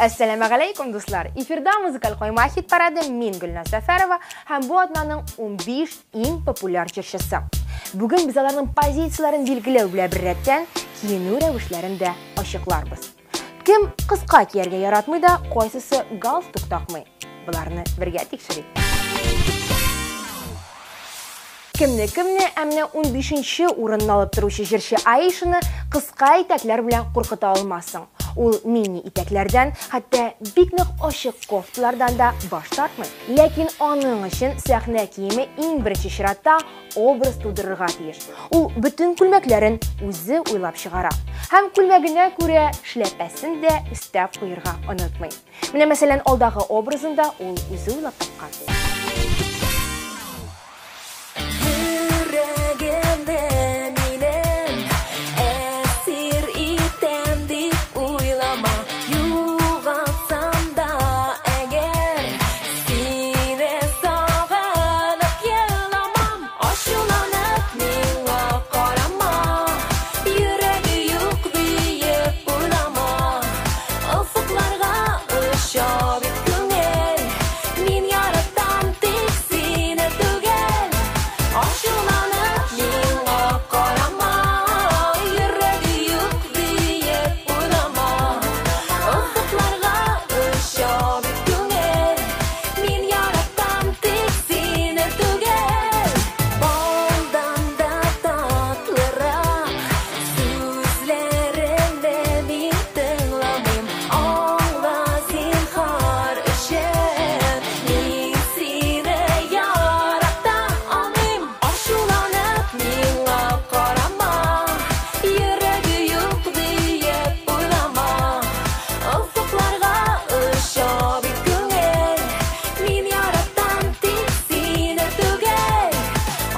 Әссәламәгаләйкүм, дуслар! Эфирда музыкаль койма хит парады, мин Гөлназ Сәфәрова һәм бу атнаның 15 иң популяр җырчысы. Бүген без аларның позицияләрен билгеләү белән беррәттән киенү рәвешләрен дә ачыкларбыз. Кем кыска кияргә яратмый да, кайсысы галстук такмый? Боларны бергә тикшерик. Кемне кемне, ә менә 15нче урынны алып торучы җырчы Аишаны кыска итәкләр белән куркыта алмассың. Ул мини итәкләрдән, хәтта бик нык ачык кофталардан да баш тартмый. Ләкин аның өчен сәхнә киеме иң беренче чиратта образ тудырырга тиеш. Ул бөтен күлмәкләрен үзе уйлап чыгара. Һәм күлмәгенә күрә шляпәсен дә өстәп куерга онытмый. Менә мәсәлән, алдагы образын да ул үзе уйлап тапкан. Йөрәгемне минем әсир итәм дип уйлама, югалтсам да әгәр сине сагынып еламам, ачуланып миңа карама, йөрәге юк диеп уйлама, офыкларга оча бит күңел, мин яратам тик сине түгел, ачуланып миңа карама, йөрәге юк диеп уйлама, офыкларга оча бит күңел, мин яратам тик сине түгел. Балдан да татлырак сүзләреңне мин тыңламыйм, аңла зинһар өчен, мин сине ярата алмыйм, ачуланып миңа карама, йөрәге юк диеп уйлама, офыкларга оча бит күңел, мин яратам тик сине түгел,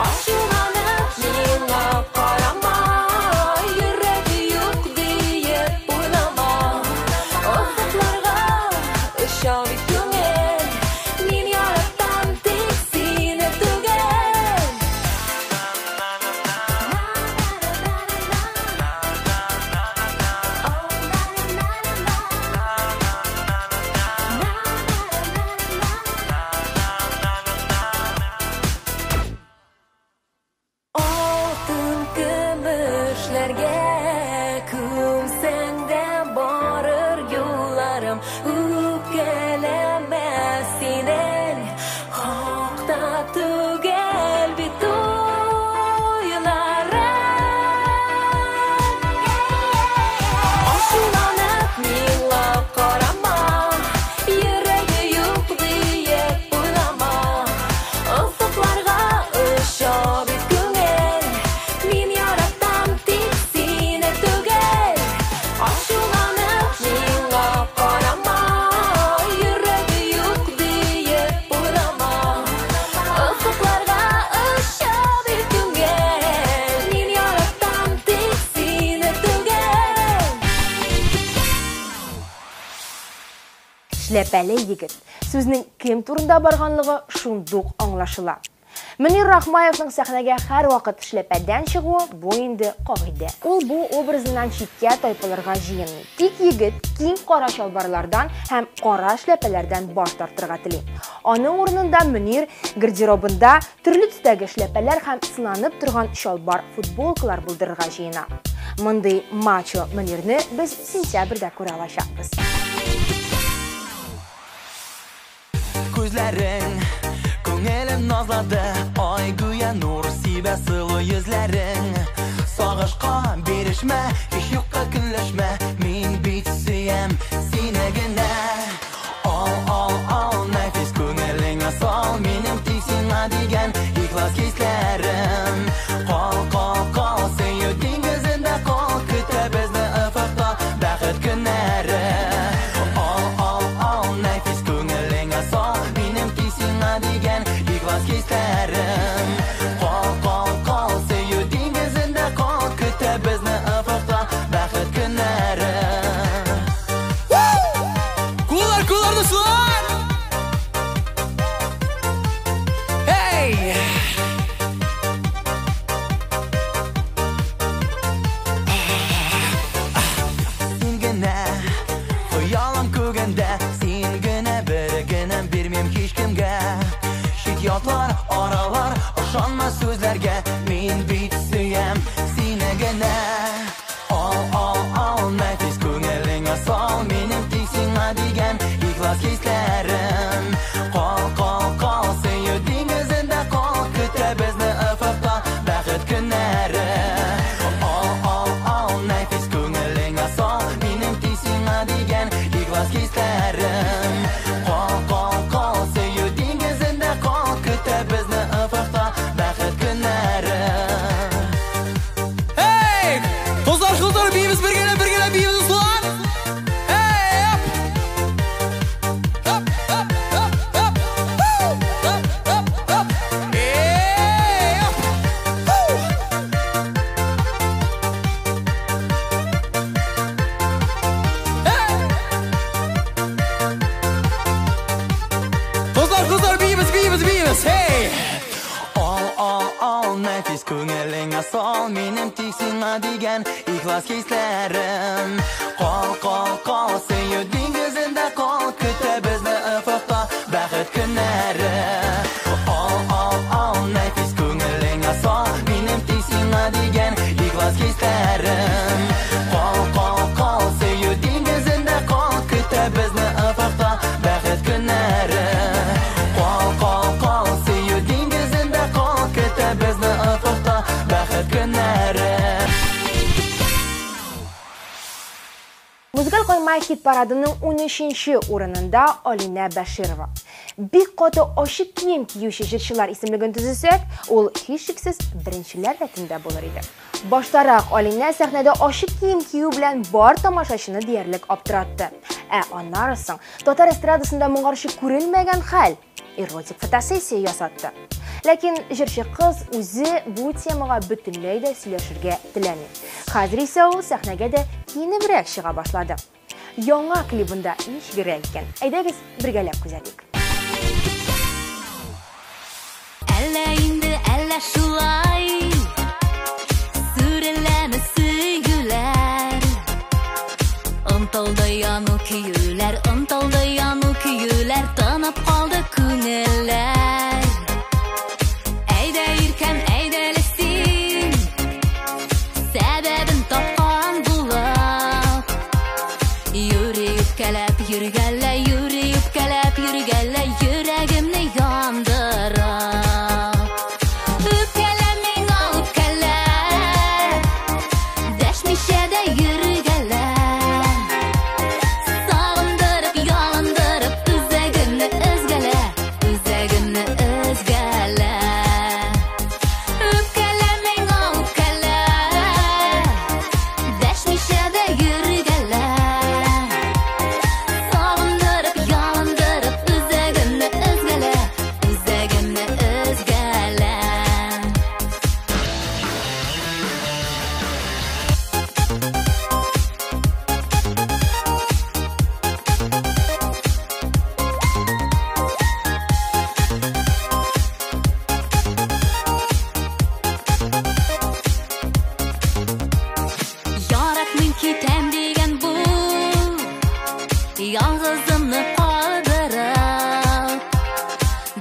ачуланып миңа карама, йөрәге юк диеп уйлама, офыкларга оча бит күңел, мин яратам тик сине түгел. Алтын көмешләргә күмсәң дә барыр юлларым, үпкәләмә синең хакта түгел бит уйларым. Ачуланып миңа карама, йөрәге юк диеп уйлама, офыкларга оча бит күңел, мин яратам тик сине түгел, ачуланып миңа карама, йөрәге юк диеп уйлама, офыкларга оча бит күңел, мин яратам тик сине түгел. Шляпәле егет. Сүзнең кем турында барганлыгы шундук аңлашыла. Мөнир Рахмаевның сәхнәгә һәрвакыт шляпәдән чыгуы бу инде кагыйдә. Ул бу образыннан читкә тайпылырга җыенмый. Тик егет киң кара чалбарлардан һәм кара шляпәләрдән баш тартырга тели. Аның урынында Мөнир гардеробында төрле төстәге шляпәләр һәм сыланып торган чалбар футболкалар булдырырга җыена. Мондый мачо Мөнирне без сентябрьдә күрә алачакбыз. Күзләрең күңелем назлады, ай гүя нур сибә сылу йөзләрең. Сагышка бирешмә, һич юкка көнләшмә, мин бит сөям сине генә. Ал, ал, ал, нәфис күңелеңә сал, минем тик сиңа дигән ихлас хисләрем. Кал, кал, кал, сөю диңгезендә кал, көтә безне офыкта бәхет көннәре. Ал, ал, ал, нәфис күңелеңә сал, минем тик сиңа дигән ихлас хисләрем. Кал, кал, кал, сөю диңгезендә кал, көтә безне офыкта бәхет көннәре. Куллар! Ятлар, аралар, ышанма сүзләргә, мин бит сөям сине генә. Ал, ал, ал, нәфис күңелеңә сал, минем тик сиңа дигән ихлас хисләрем. Кал, кал, кал, сөю диңгезендә кал, көтә безне офыкта бәхет көннәре. Ал, ал, ал, нәфис күңелеңә сал, минем тик сиңа дигән ихлас хисләрем. Кал, кал, кал, сөю диңгезендә кал, көтә безне офыкта бәхет көннәре. Эй! Кызлар, кызлар, биибез бергәләп, бергәләп биибез, дуслар! Эй, оп! Оп, оп, оп, оп! Оп, оп, оп! Эй, оп! Фу! Эй! Кызлар, кызлар, биибез, биибез, биибез! Эй! Ал, ал, ал, нәфис күңелеңә сал, минем тик сиңа дигән ихлас хисләрем. Кал, кал, кал, сөю диңгезендә кал, көтә безне офыкта бәхет көннәре. Ал, ал, ал, нәфис күңелеңә сал, минем тик сиңа дигән ихлас хисләрем. Кал, кал, кал, сөю диңгезендә кал, көтә безне офыкта бәхет көннәре. Кал, кал, кал, сөю диңгезендә кал, көтә безне офыкта бәхет көннәре. Музыкаль койма хит парадының 13-нче урынында Алинә Бәширова. Бик каты ачык кием киюче җырчылар исемлеген төзесәк, ул һичшиксез беренчеләр рәтендә булыр иде. Баштарак Алинә сәхнәдә ачык кием кию белән бар тамашачыны диярлек аптыратты. Ә аннары соң татар эстрадасында моңарчы күрелмәгән хәл эротик фотосессия ясатты. Ләкин җырчы кыз үзе бу темага бөтенләй дә сөйләшергә теләми. Хәзер исә ул сәхнәгә дә киенебрәк чыга башлады. Яңа клибында ничегрәк икән? Әйдәгез бергәләп күзәтик. Әллә инде, әллә шулай сүреләме сөюләр. Онтылды яну көюләр, онтылды яну көюләр, тынып калды күңелләр. Әйдә иркәм, әйдә әле син, сәбәбен тапкан булып. Юри үпкәләп йөргәлә, юри үпкәләп йөргәлә, йөрәгемне яндырып. Үпкәлә миңа, үпкәлә, дәшмичә дә йөргәлә. Сагындырып, ялындырып, үзәгемне өзгәлә, үзәгемне өзгәлә. Үпкәлә миңа, үпкәлә, дәшмичә дә йөргәлә. Сагындырып, ялындырып, үзәгемне өзгәлә, үзәгемне өзгәлә. Яратмыйм китәм дигән бу, ялгызымны калдырып.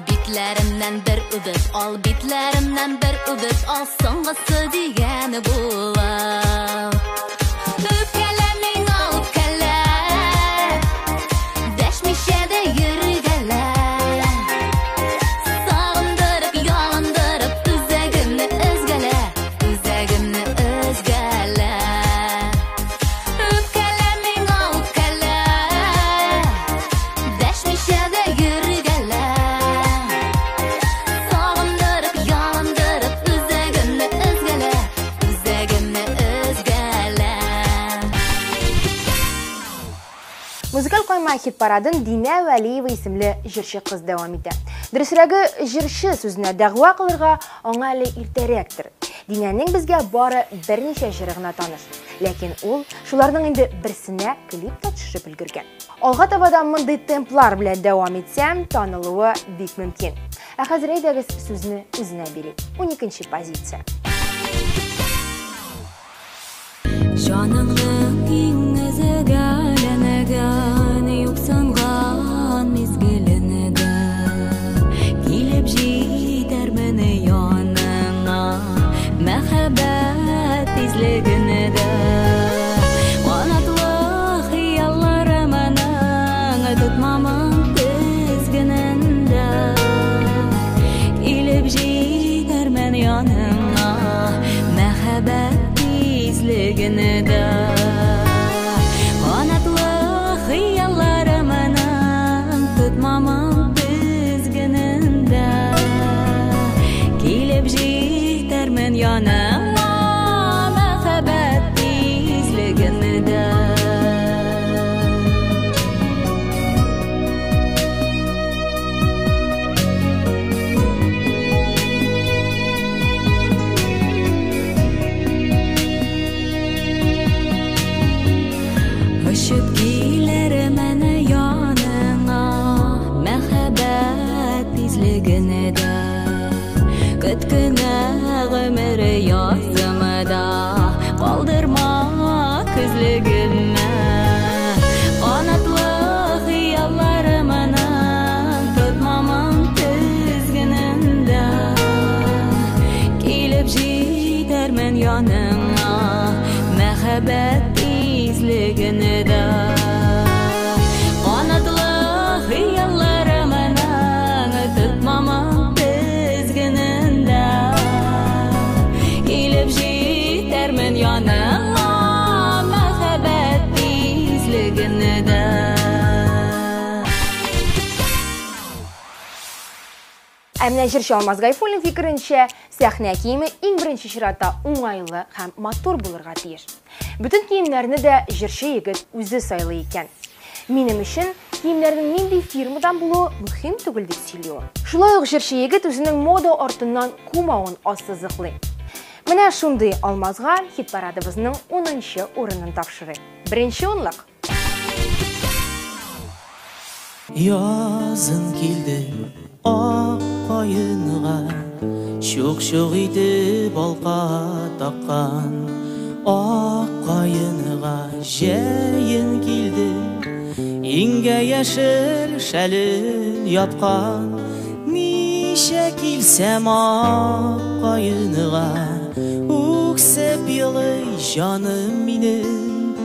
Битләремнән бер үбеп ал, битләремнән бер үбеп ал, соңгысы дигән булып. Үпкәлә миңа, үпкәлә, дәшмичә дә йөргәлә. Сагындырып, ялындырып, үзәгемне өзгәлә, үзәгемне өзгәлә. Үпкәлә миңа, үпкәлә, дәшмичә дә йөргәлә. Сагындырып, ялындырып, үзәгемне өзгәлә, үзәгемне өзгәлә. Музыкаль койма хит парадын Динә Вәлиева исемле җырчы кыз дәвам итә. Дөресрәге, җырчы сүзенә дәгъва кылырга аңа әле иртәрәктер. Динәнең безгә бары берничә җыры гына таныш. Ләкин ул шуларның инде берсенә клип та төшереп өлгергән. Алга таба да мондый темплар белән дәвам итсәм, танылуы бик мөмкин. Ә хәзер әйдәгез сүзне үзенә бирик. 12-нче позиция. Җаныңның иң өзгәләнгән, юксынган мизгелендә килеп җит. тизлегендә. Канатлы хыялларымның тотмамын тезгенендә. Килеп җитәрмен яныңа мәхәббәт тизлегендә. Очып килермен яныңа мәхәббәт тизлегендә. Көт кенә гомер язымда, калдырма күзлегемне. Канатлы хыялларымның тотмамын тезгенендә. Килеп җитәрмен яныңа мәхәббәт тизлегендә. Канатлы хыялларымның тотмамын тезгенендә. Килеп җитәрмен яныңа мәхәббәт тизлегендә. Ә менә җырчы Алмаз Гайфуллин фикеренчә, сәхнә киеме иң беренче чиратта уңайлы һәм матур булырга тиеш. Бөтен киемнәрне дә җырчы егет үзе сайлый икән. Минем өчен киемнәрнең нинди фирмадан булуы мөһим түгел дип сөйли ул. Шулай ук җырчы егет үзенең мода артыннан кумавын ассызыклый. Менә шундый Алмазга хит-парадыбызның 10нчы урынын тапшырыйк. Беренче унлык. Язын килде ак каенга, чук-чук итеп алка таккан. Ак каенга җәен килде, иңгә яшел шәлен япкан. Ничә килсәм ак каенга, үксеп елый җаным минем.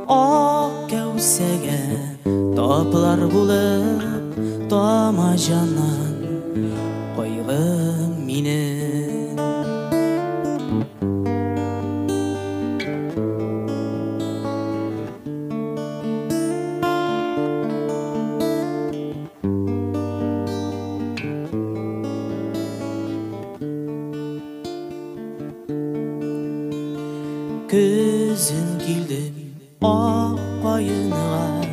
Ак кәүсәгә таплар булып тама җаннан кайгым минем. Көзен килдем ак каенга,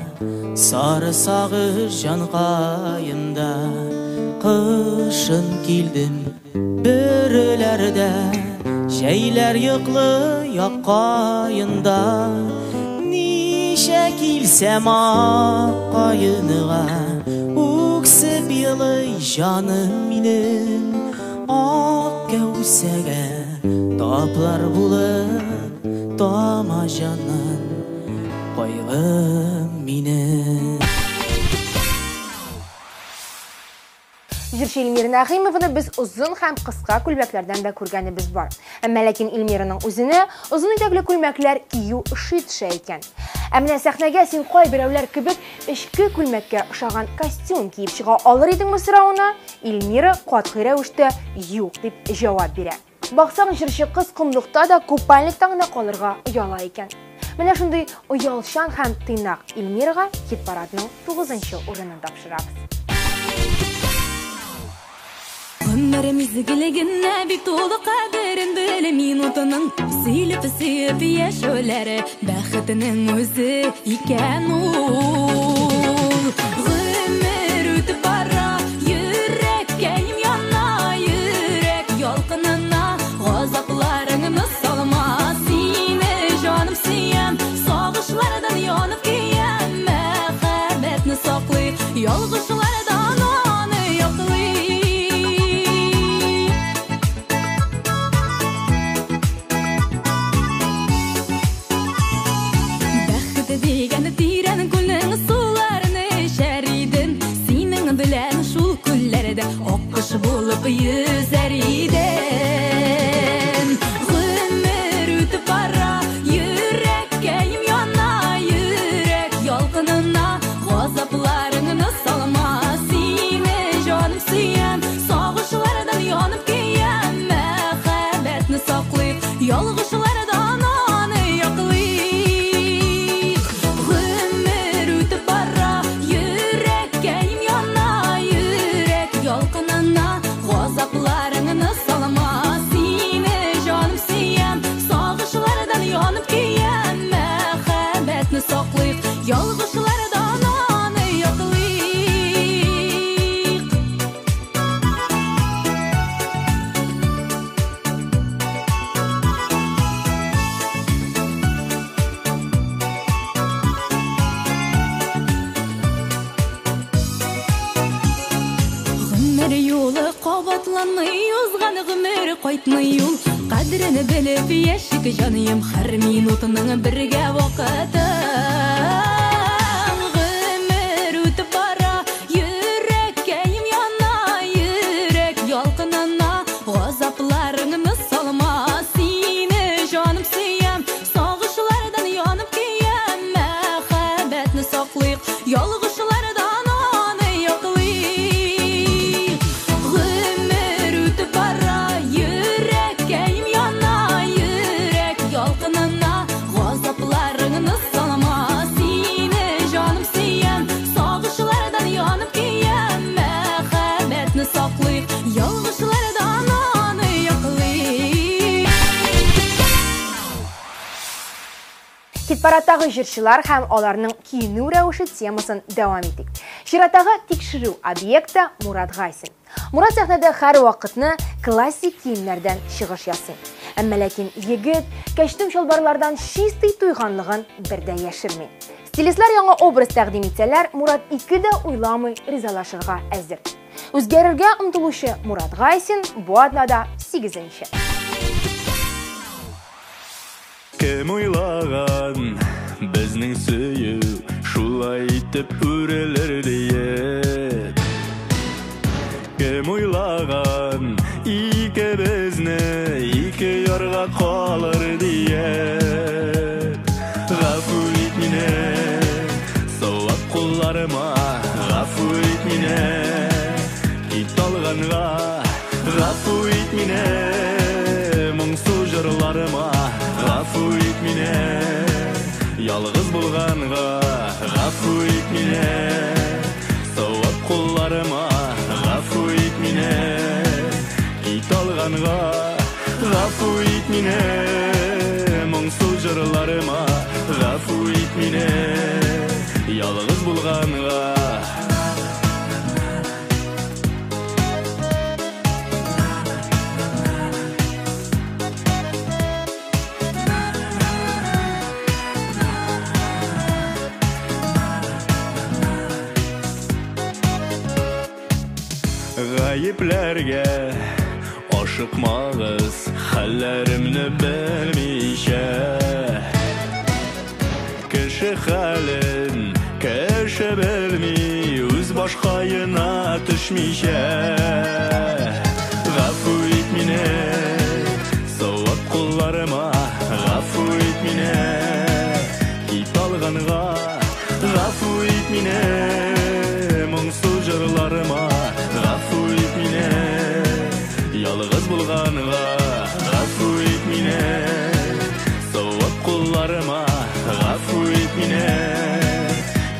сары сагыш җанкаемда. Кышын килдем бөреләрдә, җәйләр йоклый ак каенда. Ничә килсәм ак каенга, үксеп елый җаным минем. Ак кәүсәгә таплар булып тама җаннан кайгым минем. Җырчы Эльмира Нәгыймованы без озын һәм кыска күлмәкләрдән дә күргәнебез бар. Әмма ләкин Эльмираның үзенә озын итәкле күлмәкләр кию ошый төшә икән. Ә менә сәхнәгә син кайберәүләр кебек эчке күлмәккә ошаган костюм киеп чыга алыр идеңме соравына Эльмира катгый рәвештә юк дип җавап бирә. Баксаң, җырчы кыз комлыкта да купальниктан гына калырга ояла икән. Менә шундый оялчан һәм тыйнак Эльмирага хит-парадның 9нчы урынын тапшырабыз. Гомер мизгелегенә бик тулы кадерен бел минутының, сөйләп сөеп яшәүләре бәхетенең үзе икән ул. Гомер үтеп бара, йөрәккәем яна, йөрәк ялкынына газапларыңны салма. Сине җаным сөям, сагышлардан янып көям, мәхәббәтне саклыйк, ялгышлардан аны яклыйк. Бәхет дигән тирән күлнең суларын эчәр идем, синең белән шул күлләрдә аккош булып йөзәр идем. Гомер үтеп бара, йөрәккәем яна, йөрәк ялкынына газапларыңны салма. Сине җаным сөям, сагышлардан янып көям, мәхәббәтне саклыйк, ялгышлардан аны яклыйк. Гомер юлы кабатланмый, узган гомер кайтмый ул. Кадерен белеп яшик җаныем, һәр минутының бергә вакыты. Гомер үтеп бара, йөрәккәем яна, йөрәк ялкынына. Газапларыңны салма, сине җаным сөям, сагышлардан янып көям. Мәхәббәтне саклыйк, ялгышлардан аны яклыйк. Гомер үтеп бара, йөрәккәем яна, йөрәк ялкынына. Газапларыңны салма, сине җаным сөям, сагышлардан янып көям. Мәхәббәтне саклыйк, ялгышлардан аны яклыйк. Хит-парадтагы җырчылар һәм аларның киенү рәвеше темасын дәвам итик. Чираттагы тикшерү объекты Мурат Гайсин. Мурат сәхнәдә һәр вакытны классик киемнәрдән чыгыш ясый. Әмма ләкин егет кәчтүм чалбарлардан чистый туйганлыгын бер дә яшерми. Стилистлар яңа образ тәкъдим итсәләр, Мурат ике дә уйламый ризалашырга әзер. Үзгәрергә омтылучы Мурат Гайсин бу атнада 8-нче. Кем уйлаган безнең сөю шулай итеп үрелер диеп? Кем уйлаган икебезне ике ярга калыр диеп? Гафу ит мине, сылап кулларыма, гафу ит мине, кит алганга, гафу ит мине, моңсу җырларыма, гафу ит мине, ялгыз булганга, гафу ит мине, сылап кулларыма, гафу ит мине, кит алганга, гафу ит мине, моңсу җырларыма, гафу ит мине, ялгыз булганга. Гаепләргә ашыкмагыз, хәлләремне белмичә. Кеше хәлен кеше белми, үз башкаена төшмичә. Гафу ит мине, сылап кулларыма, гафу ит мине, кит алганга, гафу ит мине, моңсу җырларыма, гафу ит мине, ялгыз булганга, гафу ит мине, сылап кулларыма, гафу ит мине,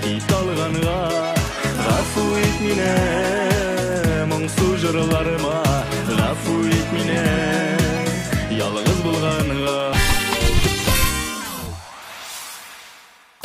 кит алганга, гафу ит мине, моңсу җырларыма, гафу ит мине, ялгыз булганга.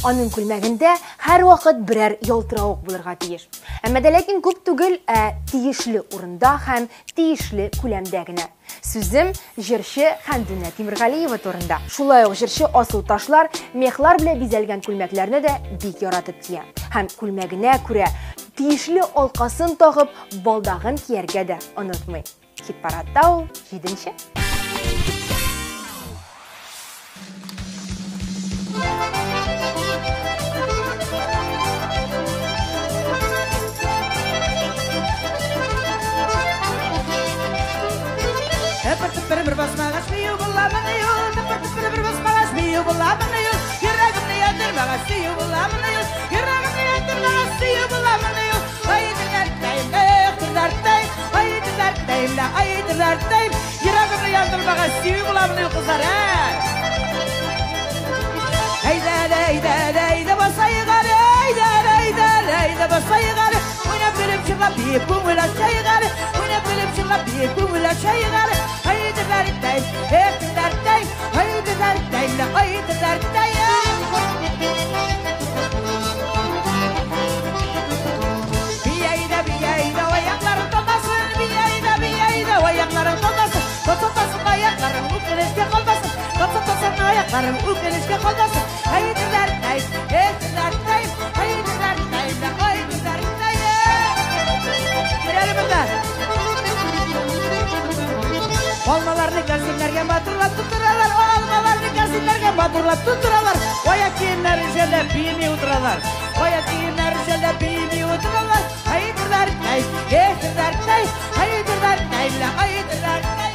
Аның күлмәгендә һәр вакыт берәр ялтыравык булырга тиеш. Әмма дә ләкин күп түгел, ә тиешле урында һәм тиешле күләмдә генә. Сүзем җырчы Хәмдүнә Тимергалиева турында. Шулай ук җырчы асыл ташлар, мехлар белән бизәлгән күлмәкләрне дә бик яратып кия. Һәм күлмәгенә күрә тиешле алкасын тагып, балдагын кияргә дә онытмый. Хит-парадта ул 7-нче. Тыпыр-тыпыр бер басмагач бию буламыни ул? Тыпыр-тыпыр бер басмагач бию буламыни ул? Йөрәгемне яндырмагач сөю буламыни ул? Йөрәгемне яндырмагач сөю буламыни ул? Ай дәрттәйм, эх дәрттәйм, ай дәрттәйм дә, ай дәрттәйм. Йөрәгемне яндырмагач сөю буламыни ул, кызлар, ә? Әйдә, әйдә, әйдә басайык әле, әйдә, әйдә, әйдә басайык әле. Уйнап көлеп җырлап биеп күңел ачайык әле. Уйнап көлеп җырлап биеп күңел ачайык әле. Haydi derdeyim, hep derdeyim. Haydi derdeyim de, haydi derdeyim. Biyeyde, biyeyde, ayakların tolmasın. Biyeyde, biyeyde, ayakların tolmasın. Tolmasın ayakların, ökünüşke kalmasın. Tolmasın ayakların, ökünüşke kalmasın. Haydi derdeyim, hep derdeyim. Haydi derdeyim de, haydi derdeyim. Girelim buradan. Алмаларны кәрзиннәргә матурлап тутыралар, алмаларны кәрзиннәргә матурлап тутыралар. Аяк киемнәрен жәлләп бими утыралар. Аяк киемнәрен жәлләп бими утыралар. Айдырлар, ай, ехтырлар, ай, айдырлар, ай, айдырлар, ай.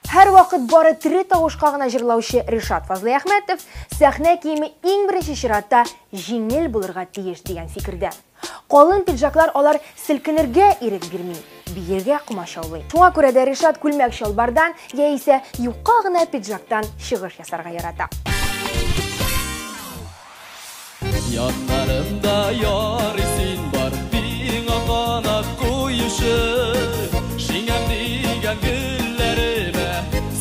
Һәрвакыт бары тере тавышка гына җырлаучы Ришат Фазлыәхмәтов сәхнә киеме иң беренче чиратта җиңел булырга тиеш дигән фикердә. Калын пиджаклар алар селкенергә ирек бирми, биергә комачаулый. Шуңа күрә дә Ришат күлмәк чалбардан яисә юка гына пиджактан чыгыш ясарга ярата. Яннарымда ярый син бар, миңа канат куючы, шиңәм дигән гөлләремә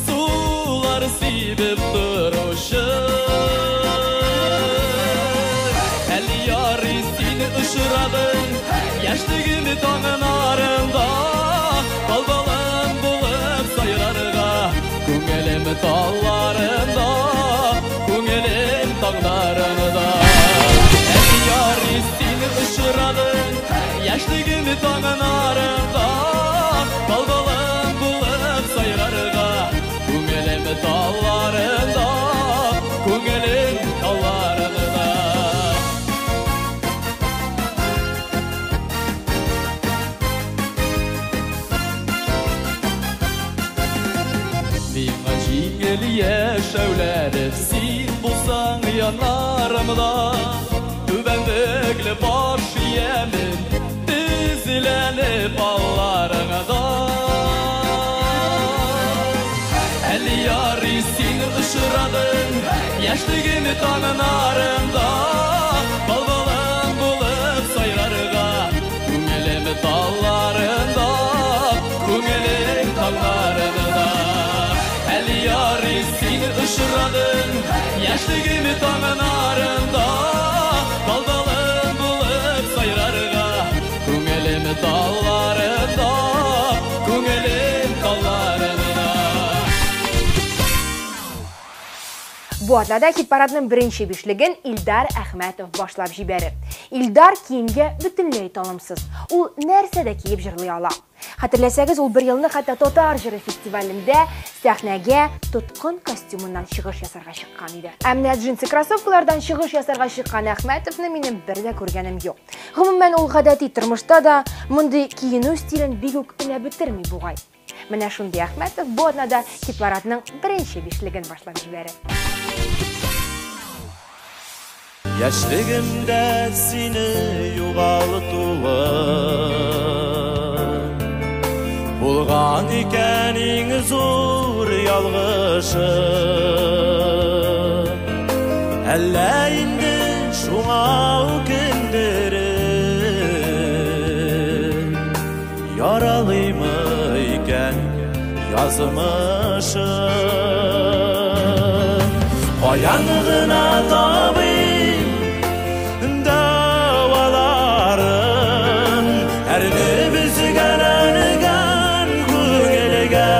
сулар сибеп торучы. Әле ярый син очрадың, яшьлегем таңын арында, балбалым булып сайрарга, күңелем талларында, күңелем таңнарында. Әле ярый син очрадың, яшьлегем таңын арында, балбалым булып сайрарга, күңелем талларында, күңелем талларында. Миңа җиңел яшәүләре, син булсаң яннарымда, түбәнлекле баш иямен, тезләнеп алларыңда. Әле ярый син очрадың, яшьлегем таңын арында, балбалым булып сайрарга, күңелем талларында, күңелем таңнарында. Әле ярый син очрадың, яшьлегем таңын арында, балбалым булып сайрарга, күңелем талларында, күңелем талларында. Бу атнада хит-парадның беренче бишлеген Илдар Әхмәтов башлап җибәрер. Илдар киемгә бөтенләй талымсыз. Ул нәрсә дә киеп җырлый ала. Хәтерләсәгез, ул бер елны хәтта татар җыры фестивалендә сәхнәгә тоткын костюмыннан чыгыш ясарга чыккан иде. Ә менә джинсы кроссовкалардан чыгыш ясарга чыккан Әхмәтовны минем бер дә күргәнем юк. Гомумән, ул гадәти тормышта да мондый киенү стилен бик үк өнәп бетерми бугай. Менә шундый Әхмәтов бу атнада хит-парадның беренче бишлеген башлап җибәрер. Яшьлегемдә сине югалтуым булган икән иң зур ялгышым. Әллә инде шуңа үкендереп яралыймы икән язмышым. Каян гына табыйм дәваларын, әрнеп өзгәләнгән күңелгә.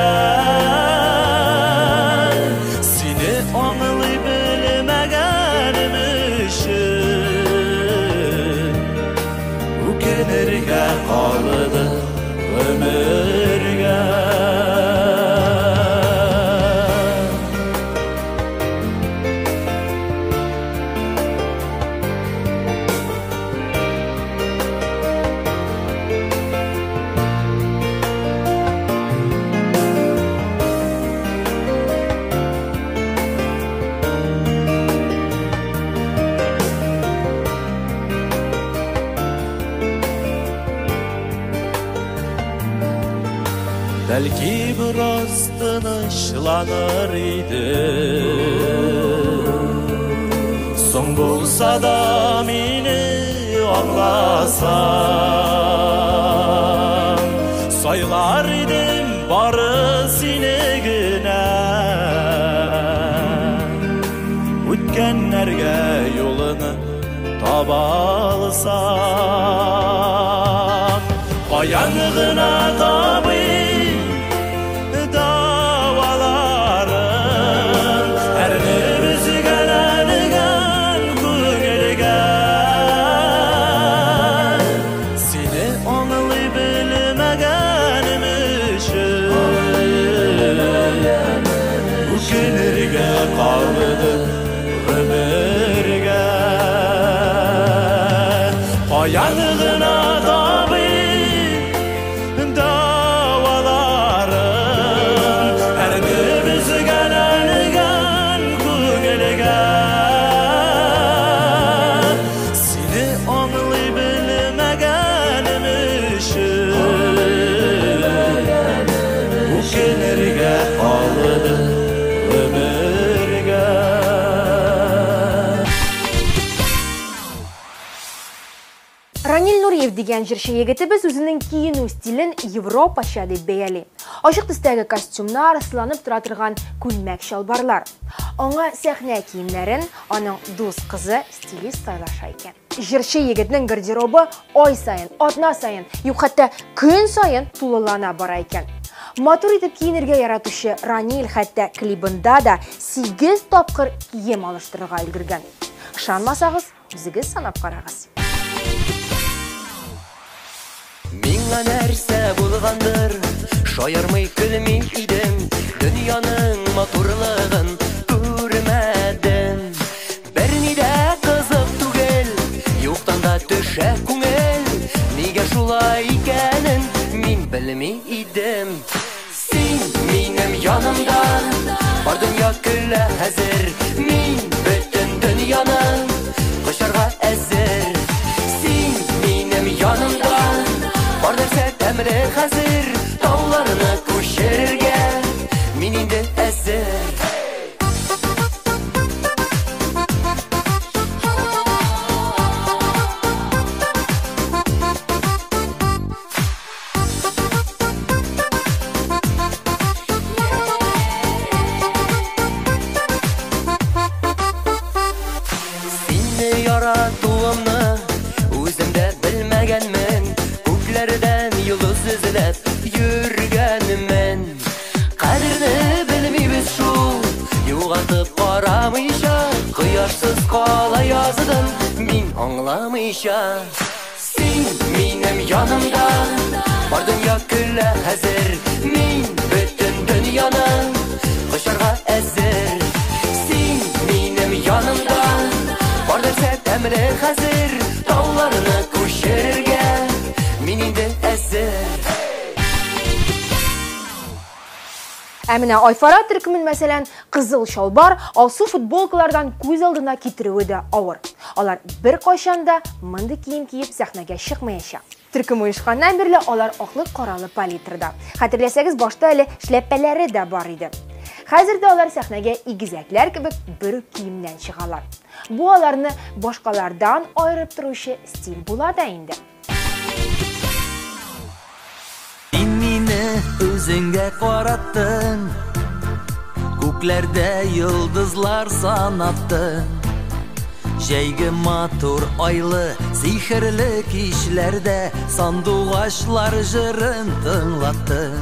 Сине аңлый белмәгәнем өчен үкенергә калды гомергә. Бәлки бераз тынычланыр идем, соң булса да мине аңласаң, сайлар идем бары сине генә. Үткәннәргә юлны таба алсам, каян гына табыйм дәваларын әрнеп өзгәләнгән күңелгә. Сине аңлый белмәгәнем өчен үкенергә калды гомергә. Каян гына табыйм дәваларын әрнеп өзгәләнгән күңелгә. Сине аңлый белмәгәнем өчен үкенергә калды гомергә. Ранил Нуриев дигән җырчы егетебез үзенең киенү стилен европача дип бәяли. Ачык төстәге костюмнар, сыланып тора торган күлмәк-чалбарлар. Аңа сәхнә киемнәрен аның дус кызы стилист сайлаша икән. Җырчы егетнең гардеробы ай саен, атна саен, юк хәтта көн саен тулылана бара икән. Матур итеп киенергә яратучы Ранил хәтта клибында да 8 тапкыр кием алыштырырга өлгергән. Ышанмасагыз, үзегез санап карагыз. Миңа нәрсә булгандыр, шаярмый көлми идем, дөньяның матурлыгын күрмәдем. Берни дә кызык түгел, юктан да төшә күңел, нигә шулай икәнен мин белми идем. Син минем янымда, бар дөнья көлә хәзер, мин бөтен дөньяны кочарга әзер. Син минем янымда, бар нәрсә тәмле хәзер, тауларны күчерергә мин инде әзер. Сине яратуымны үзем дә белмәгәнмен, күкләрдән йолдыз эзләп йөргәнмен. Кадерне белмибез шул, югалтып карамыйча, кояшсыз кала яздым мин аңламыйча. Син минем янымда, бар дөнья көлә хәзер, мин бөтен дөньяны кочарга әзер. Син минем янымда, бар нәрсә тәмле хәзер, тауларны күчерергә мин инде әзер. Ә менә Айфара төркемен, мәсәлән, кызыл чалбар, алсу футболкалардан күз алдына китерүе дә авыр. Алар беркайчан да мондый кием киеп сәхнәгә чыкмаячак. Төркем оешканнан бирле алар аклы-каралы палитрада. Хәтерләсәгез, башта әле шляпәләре дә бар иде. Хәзер дә алар сәхнәгә игезәкләр кебек бер үк киемнән чыгалар. Бу аларны башкалардан аерып торучы стиль була да инде. Син мине үзеңгә караттың, күкләрдә йолдызлар санаттың. Җәйге матур айлы, сихерле кичләрдә сандугачлар җырын тыңлаттың.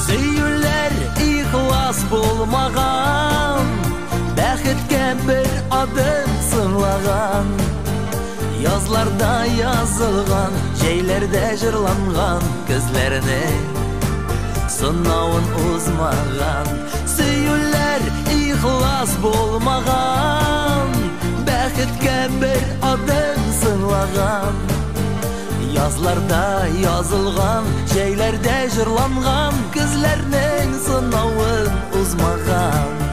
Сөюләр ихлас булмаган, бәхеткә бер адым сыңлаган. Язларда язылган, җәйләрдә җырланган көзләрнең сынавын узмаган. Сөюләр ихлас булмаган, бәхеткә бер адым сыңлаган. Язларда язылган, җәйләрдә җырланган көзләрнең сынавын узмаган.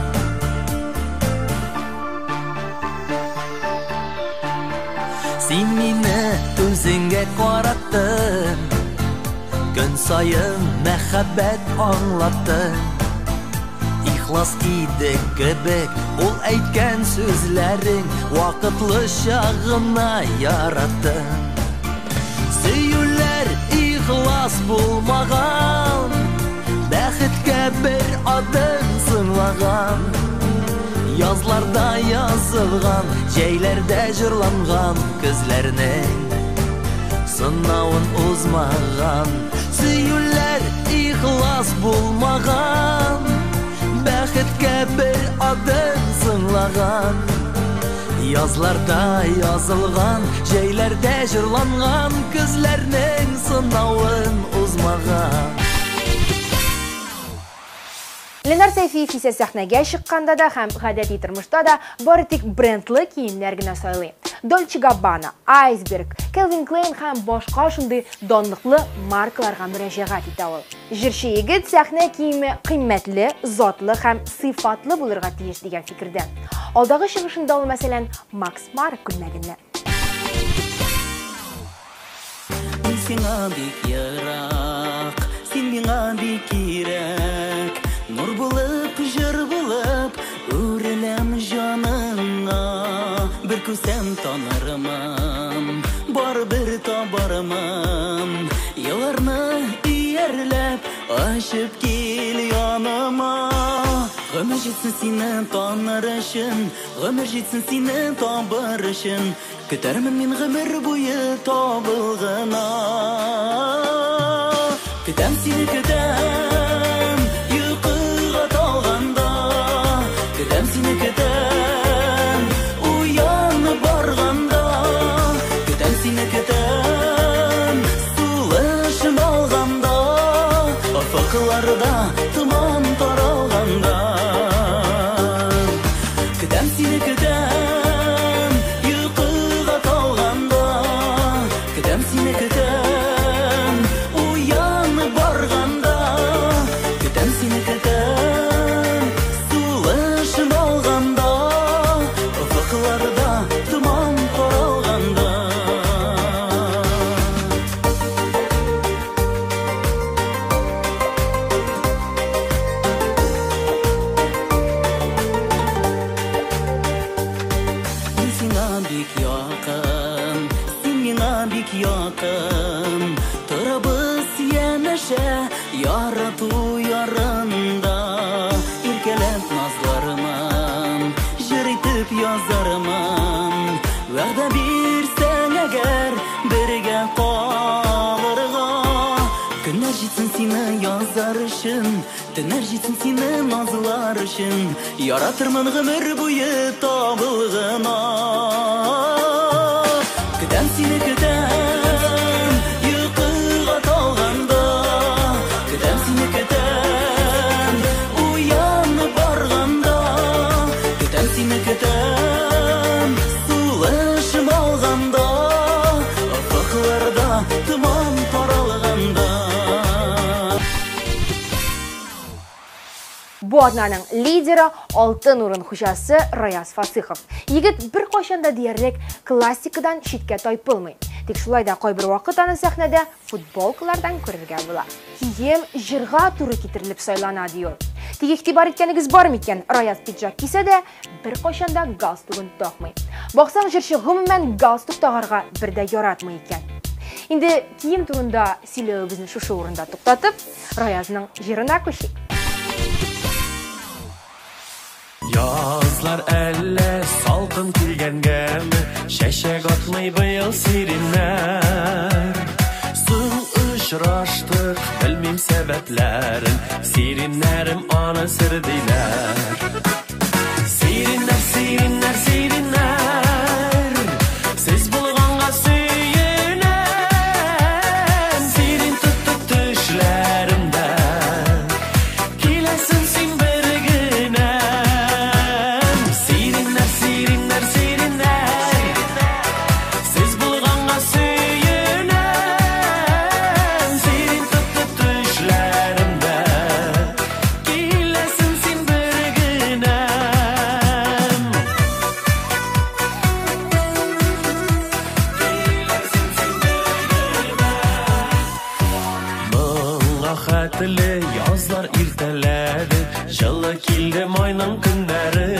Син мине үзеңгә караттың, көн саен мәхәббәт аңлаттың. Ихлас иде кебек ул әйткән сүзләрең, вакытлыча гына яраттың. Сөюләр ихлас булмаган, бәхеткә бер адым сыңлаган. Язларда язылган, җәйләрдә җырланган көзләрнең сынавын узмаган. Сөюләр ихлас булмаган, бәхеткә бер адым сыңлаган. Язларда язылган, җәйләрдә җырланган көзләрнең сынавын узмаган. Ленар Сәйфиев исә сәхнәгә чыкканда да һәм гадәти тормышта да бары тик брендлы киемнәр генә сайлый. Dolce Gabbana, Iceberg, Calvin Klein һәм башка шундый данлыклы маркаларга мөрәҗәгать итә ул. Җырчы егет сәхнә киеме кыйммәтле, затлы һәм сыйфатлы булырга тиеш дигән фикердә. Алдагы чыгышында ул, мәсәлән, Max Mara күлмәгеннән. Мин сиңа бик ерак, син миңа бик кирәк. Нур булып, җыр булып, үреләм җаныңа. Бер күрсәм танырмын, барыбер табармын. Елларны иярләп, ачып кил яныма. Гомер җитсен сине таныр өчен, гомер җитсен сине табыр өчен. Көтәрмен мин гомер буе табылгына. Көтәм сине, көтәм, йокыга талганда. Көтәм сине, көтәм, уянып барганда. Көтәм сине, көтәм, сулышым алганда. Офыкларда томан таралганда. Көтәм сине, көтәм, йокыга талганда. Көтәм сине, көтәм, уянып барганда. Көтәм сине, көтәм, сулышым алганда. Офыкларда томан таралганда. Мин сиңа бик якын, син миңа бик якын. Торабыз янәшә, ярату ярында. Иркәләп назлармын, җыр итеп язармын. Вәгъдә бирсәң әгәр, бергә калырга. Көннәр җитсен сине язар өчен, төннәр җитсен сине назлар өчен. Яратырмын гомер буе табылгына. Көтәм сине, көтәм, йокыга талганда. Көтәм сине, көтәм, уянып барганда. Көтәм сине, көтәм, сулышым алганда. Офыкларда томан таралганда. Бу атнаның лидеры алтын урын хуҗасы Раяз Фасыхов. Егет беркайчан да диярлек классикадан читкә тайпылмый. Тик шулай да кайбер вакыт аны сәхнәдә футболкалардан күрергә була. Кием җырга туры китерелеп сайлана, ди ул. Тик игътибар иткәнегез бар микән? Раяз пиджак кисә дә беркайчан да галстугын такмый. Баксаң, җырчы гомумән галстук тагарга бер дә яратмый икән. Инде кием турында сөйләвебезне шушы урында туктатып, Раязның җырына күчик. Язлар әллә салкын килгәнгәме, чәчәк атмый быел сиреннәр. Соң очраштык, белмим сәбәпләрен, сиреннәрем аны сер диләр. Сиреннәр, сиреннәр, сиреннәр, сез булганга сөенәм. Сирен тотып төшләремдә, киләсең син бер генә. Сиреннәр, сиреннәр, сиреннәр, сез булганга сөенәм. Сирен тотып төшләремдә, киләсең син бер генә. Моңа хәтле язлар иртәләде, җылы килде майның көннәре.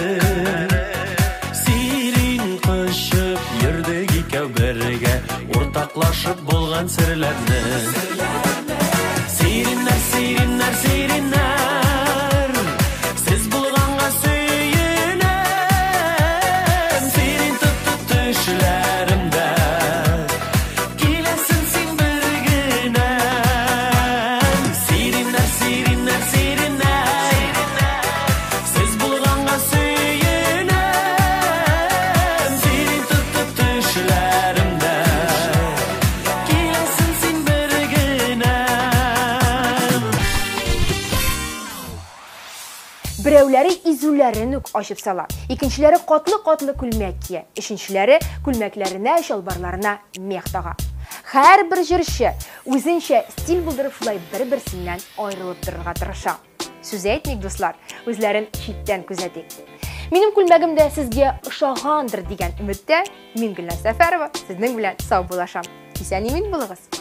Сирин кочып йөрдек икәү бергә, уртаклашып булган серләрне. Сиреннәр, сиреннәр, сиреннәр, сез булганга сөенәм. изүләрен үк ачып сала. Икенчеләре катлы-катлы күлмәк кия, өченчеләре күлмәкләренә, чалбарларына мех тага. Һәрбер җырчы үзенчә стиль булдырып шулай бер-берсеннән аерылып торырга тырыша. Сүз әйтмик, дуслар, үзләрен читтән күзәтик. Минем күлмәгем дә сезгә ошагандыр дигән өметтә, мин Гөлназ Сәфәрова сезнең белән саубуллашам. Исән-имин булыгыз!